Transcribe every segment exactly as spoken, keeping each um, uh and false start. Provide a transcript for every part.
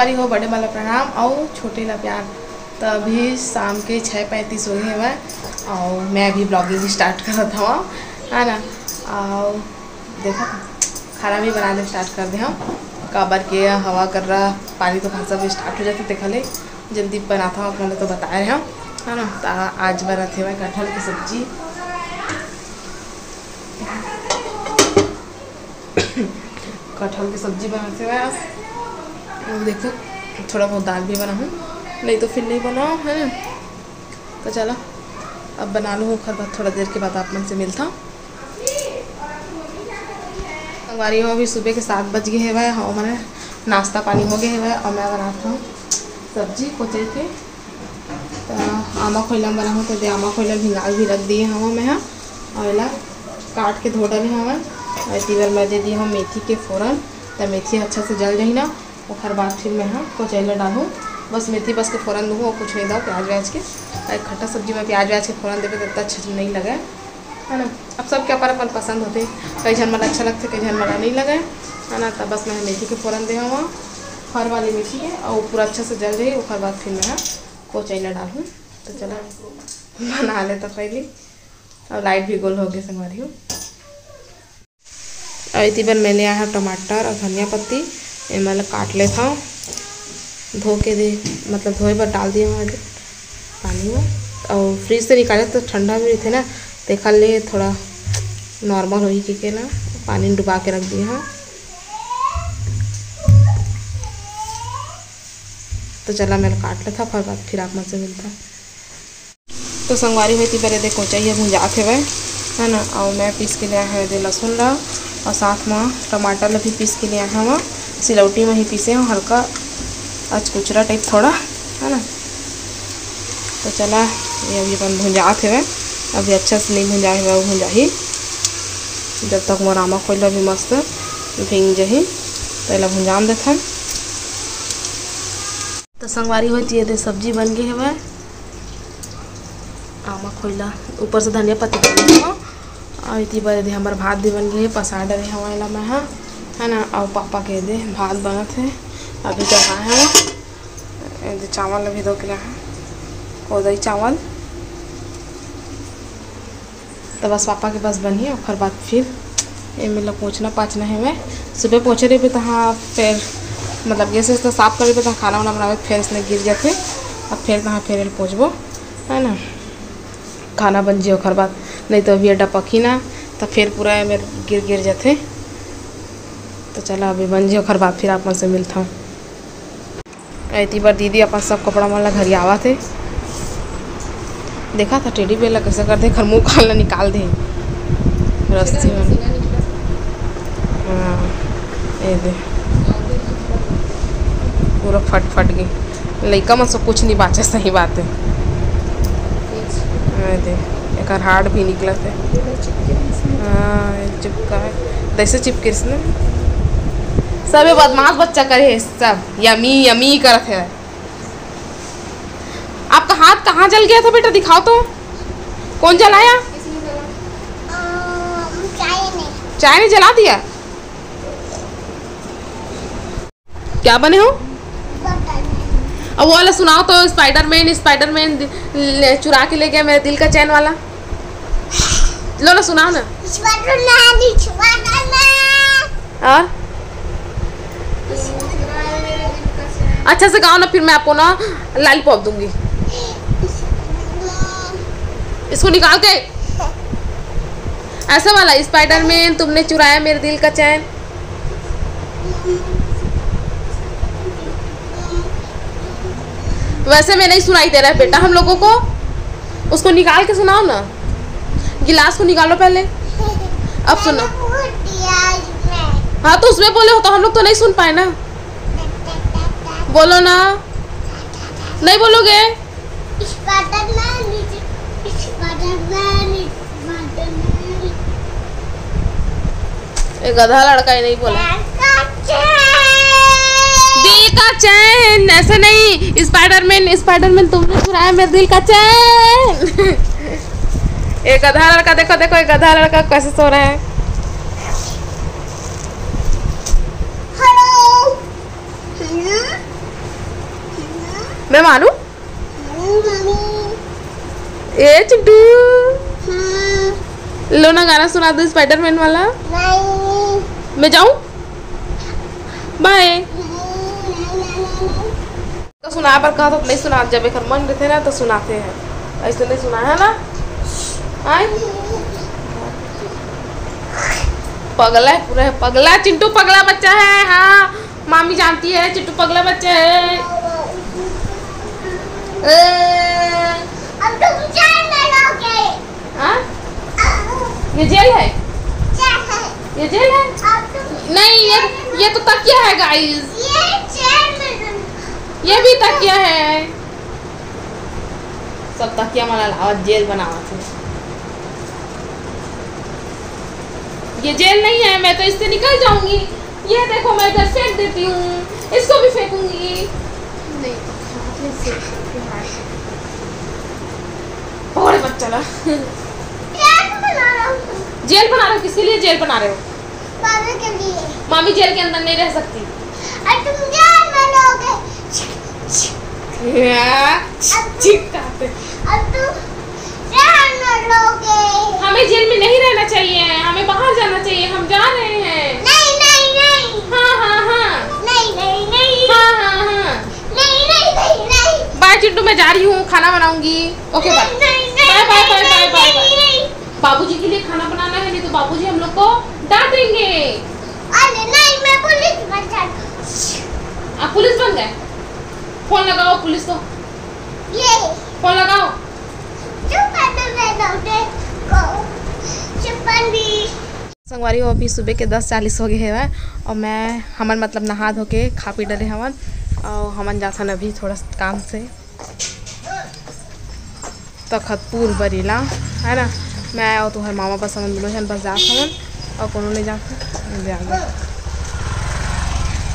अरे हो, बड़े वाला प्रणाम अउ छोटे ला प्यार। तो अभी शाम के छः पैंतीस हो गए हवय अउ मैं अभी vlogging start करत हवं, है ना। अउ देखो, खाना भी बनाने start कर दे हंव, काबर के हवा कर रहा, पानी तो सब start हो जाते, तेखर ले जल्दी बनाता हूँ, आप मन ल तो बताए रहे हंव, है ना। तो आज बनत हवय कटहल की सब्जी। कटहल की सब्जी बनाते हुए आज। और देखो, थोड़ा बहुत दाल भी बनाहूँ, नहीं तो फिर नहीं बनाओ, है ना। तो चलो, अब बना लूँ, ओखर बाद थोड़ा देर के बाद आप मन से मिलता हूँ। संगवारी हो, अभी सुबह के सात बज गए हवय, हमर नाश्ता पानी हो गए हवय और मैं बनाता हूँ सब्जी कोचई के। तो आमा खोइला में बनाहूँ, तो दे आमा खोइला भिंगा भी रख दिए हवं मैं ह, और एला काट के धो डाले हवं। और एती बर मैं दे दिए हवं मेथी के फोरन, तो मेथी अच्छा से जल जाही ना, ओखर बाद फिर मैं ह कोचई ला डालहूँ। बस मेथी बस के फोरन दूहूँ और कुछ नहीं दाव, प्याज व्याज के। और खट्टा सब्जी में प्याज व्याज के फोरन देबे तो इतना अच्छा नहीं लगे, है ना। अब सबके अपन अपन पसंद होते, कई झन मन अच्छा लगते, कई झन मन नहीं लगे, है ना। तब बस मैं मेथी के फोरन दे हवं, फर वाली मेथी के, और पूरा अच्छा से जल जाही, ओकर बाद फिर मैं ह कोचई ला डालहूँ। तो चलो, बना लेता पहले। और लाइट भी गोल हो गए संगवारी हो। और एती बर मैं ले आया हूँ टमाटर और धनिया पत्ती, एमन ला काट लेत हवं, धो के दे, मतलब धोए बर डाल दिए हवं पानी में। और फ्रिज से निकाले तो ठंडा भी रहिथे ना, तेखर ले थोड़ा नॉर्मल होही के, के ना पानी में डुबा के रख दिए हवं। तो चला, मैं काट लेत हवं, ओकर बाद फिर आप मन से मिलता। तो संगवारी हो, एती बर एदे कोचई ह भुंजात हेवय, है ना। और मैं पीस के ले आए हवं एदे लहसुन ला, और साथ म टमाटर ला भी पीस के ले आए हवं। सिलौटी म ही पीसे हवं, हल्का अचकुचरा टाइप थोड़ा, है ना। तो चला, ये अभी अपन भुंजात हेवय, अभी अच्छा से नहीं भुंजाए हेवय, वो भुंजाही। जब तक मोर आमा खोइला भी मस्त भींग जही, तो एला भुंजान देथन। तो संगवारी हो, एती एदे सब्जी बन गे हवय, आमा खोइला, ऊपर से धनिया पत्ती डाले हवं। और एती बर एदे हमर भात भी बन गे हे, पसार डरे हवं एला मैं ह, है ना। और पापा के एदे भात बनत हे, अभी चढ़ाए हवं। एदे चावल अभी दो किलो हे, कोदई चावल। तो बस पापा के बस बनही, ओकर बाद फिर एमे ला पोंछना पाछना हे। मैं सुबह पोंछे रहिबे, तहाँ फिर मतलब गैस वैस तो साफ कर रहिबे, तहाँ खाना वाना बनाबे, फिर इसने गिर जाथे। अब फिर तहाँ फिर एला पोंछबो, है ना, खाना बन जी ओकर बाद। नहीं तो अभी एडा पकही ना, तो फिर पूरा एमे गिर गिर जाथे। तो चला, अभी बन जी ओकर बाद फिर आप मन से मिलता हूँ। एती बर दीदी अपन सब कपड़ा मन ला घरियावत हे। देखा था टेडी बेयर ला कैसे करथे, एकर मुंह कान ला निकाल दे रस्सी मन। हाँ, ये दे, पूरा फट फट गई। लइका मन से कुछ नहीं बाचे, सही बात है। ये दे, एकर हाड़ भी निकलत है। हाँ, ये चिपका है, जैसे चिपके इसने। सब ये बदमाश बच्चा करे है, सब यमी यमी करत है। आपका हाथ कहाँ जल गया था बेटा, दिखाओ तो, कौन जलाया? चाय ने जला दिया। क्या बने हो? अब वो वाला सुनाओ तो, स्पाइडरमैन, स्पाइडरमैन ले- चुरा के ले गया मेरे दिल का चैन वाला। लो ना, सुनाओ ना। और अच्छा से गाओ ना, फिर मैं आपको ना लॉलीपॉप दूंगी। इसको निकाल के, ऐसा वाला, स्पाइडरमैन, तुमने चुराया मेरे दिल का चैन। वैसे में नहीं सुनाई दे रहा है बेटा हम लोगों को, उसको निकाल के सुनाओ ना, गिलास को निकालो पहले। अब सुनो। हाँ, तो उसमें बोले हो तो हम लोग तो नहीं सुन पाए ना। बोलो ना, नहीं बोलोगे? ये गधा लड़का ही नहीं बोला। दिल का चैन, ऐसे नहीं। स्पाइडरमैन, स्पाइडरमैन, तुमने चुराया मेरे दिल का चैन। ये गधा लड़का, देखो, देखो, ये गधा लड़का कैसे सो रहा है। हेलो। मैं मारूं? ए चिंटू, लो ना, गाना सुना दो स्पाइडरमैन वाला। नहीं। मैं जाऊं? बाय। तो सुना पर कहा तो नहीं सुना, जब एक मन रहते ना तो सुनाते हैं, ऐसे नहीं सुना है ना। आए, पगला है पूरा, पगला चिंटू, पगला बच्चा है। हाँ, मामी जानती है, चिंटू पगला बच्चा है। ए, अब तुम जान लगा के। हाँ? ये जेल है? क्या है? ये जेल है? अब तुम नहीं, ये, ये तो तकिया है, गाइस। ये जेल में तुम ये भी तकिया है। सब तकिया मन ला लावत जेल बनावत है। ये जेल नहीं है, मैं तो इससे निकल जाऊंगी। ये देखो, मैं इधर फेंक देती हूँ, इसको भी फेंकूंगी। नहीं, हाथ में से फेंकूंगी, हाथ में। और बच्चा ला। क्या बना रहा हूँ? जेल बना रहे हो? किसके लिए जेल बना रहे हो? मामी के लिए। मामी जेल के अंदर नहीं रह सकती। और तुम जेल में रहोगे। या, अब तुम चिक करते। अब तुम जेल में रहोगे। हमें जेल में नहीं रहना चाहिए, हमें बाहर जाना चाहिए, हम जा रहे हैं। नहीं, नहीं, नहीं। हाँ, हाँ, हाँ। नहीं, नहीं, नहीं। हाँ, हाँ, हाँ। नहीं, नहीं, नहीं, नहीं। बाय चिंटू, मैं जा रही हूँ, खाना बनाऊंगी। ओके, बाय। नहीं, नहीं, बाय, बाय, नहीं, बाय, नहीं, बाय, बाय, नहीं, बाय। नहीं। बाबूजी के लिए खाना बनाना है, नहीं तो बाबूजी हम लोग को डांटेंगे। अरे नहीं, मैं पुलिस बन जाऊंगी। आप पुलिस बन गए? फोन लगाओ पुलिस को। ये। फोन लगाओ। चुप कर दो, मैं लौटे को। चुप्पन भी। संगवारी हो, अभी सुबह के दस चालीस हो गए हवय और मैं, हमन मतलब नहा धो के खा पी डरे हवन और हमन जाथन अभी थोड़ा सा काम से तखतपुर बरेला, है ना। मैं और तुम्हारे मामा बस, हमन दोनों जन बस जात हवन और कोनो नहीं जात हवन।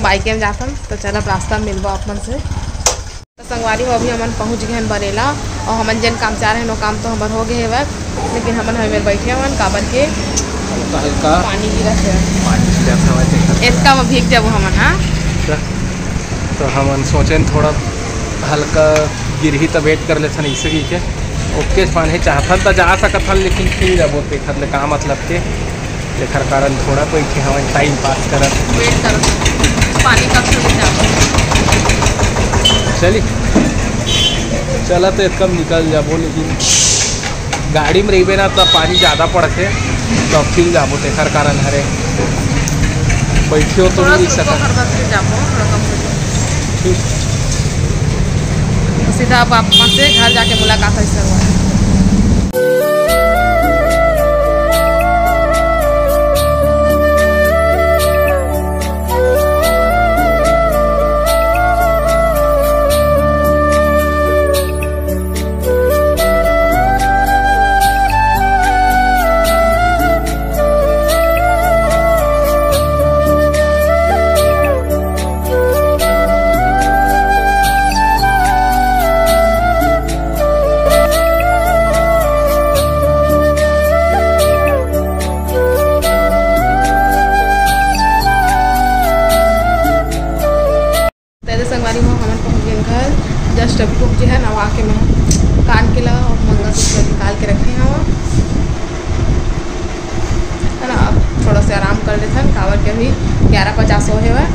बाइक में जात हन, तो चल अब रास्ता में मिलबो आप मन से। तो संगवारी हो, अभी हमन पहुँच गए हन बरेला और हमन जेन काम चाह रहे हैं, वो काम तो हमर हो गए हवय, लेकिन हमन हमें बैठे हवन, काबर के हल्का हल्का पानी गिरत है। पानी गिरत हवय, देखत हवय। इतना में भीग जाबो हमन, हाँ। तो, तो हमन सोचेन थोड़ा हल्का गिरही त वेट कर लेथन, ऐसे की के ओके फान है, चाहथन त जा सकत हन, लेकिन फिर अब वो देखत ले का मतलब के, जेखर कारण थोड़ा बैठे हवन, टाइम पास करत। वेट करत हन। पानी कब से जाबो? चली, चला तो एकदम निकल जाबो, लेकिन गाड़ी में रहिबे ना, तब पानी ज़्यादा पड़थे, तब फिर जाबो, तेखर कारण हरे बैठियो तो थोड़ा नहीं सा रुको, सकत। हर बात से जाबो, थोड़ा कम हो जाए। ठीक। तो सीधा अब आप मन से घर जाके मुलाकात है सर। तो ऐसे संगवारी हो, हमन पहुँच गए घर। जस्ट अभी पहुँचे हैं, नवा के मैं कान के ला और मंगलसूत्र निकाल के रखे हैं, है ना। अब थोड़ा सा आराम कर लेथन, काबर के अभी ग्यारह पचास हो है,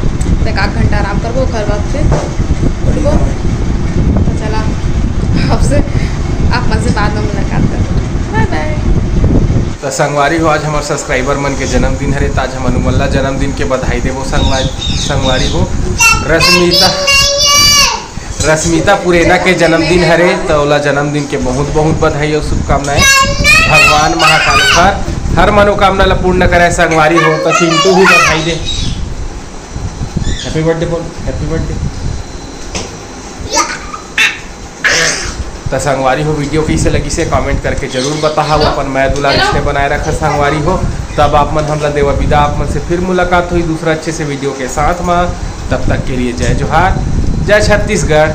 तो एक आध घंटा आराम करबो, ओकर बाद फिर उठबो। तो चला, आपसे, आप मन से बाद में मुलाकात करबो। बाय बाय। तो संगवारी हो, आज हमारे सब्सक्राइबर मन के जन्मदिन हरे, तो आज हम अनुमन ला जन्मदिन के बधाई देबो संगवारी, संगवारी हो। रश्मिता, रश्मिता पुरेना के जन्मदिन हरे, तो ओला जन्मदिन के बहुत बहुत बधाई और शुभकामनाएं। भगवान महाकाल हर, हर मनोकामना ला पूर्ण करे संगवारी हो। तो चिंटू भी बधाई दे, हैप्पी बर्थडे बोल, हैप्पी बर्थडे। त संगवारी हो, वीडियो कैसे लगिसे कमेंट करके जरूर बताहा। अपन मया दुलार इसने बनाए रखा संगवारी हो। तब आप मन हमला देवा विदा, आप मन से फिर मुलाकात हुई दूसरा अच्छे से वीडियो के साथ में। तब तक के लिए जय जोहार, जय छत्तीसगढ़।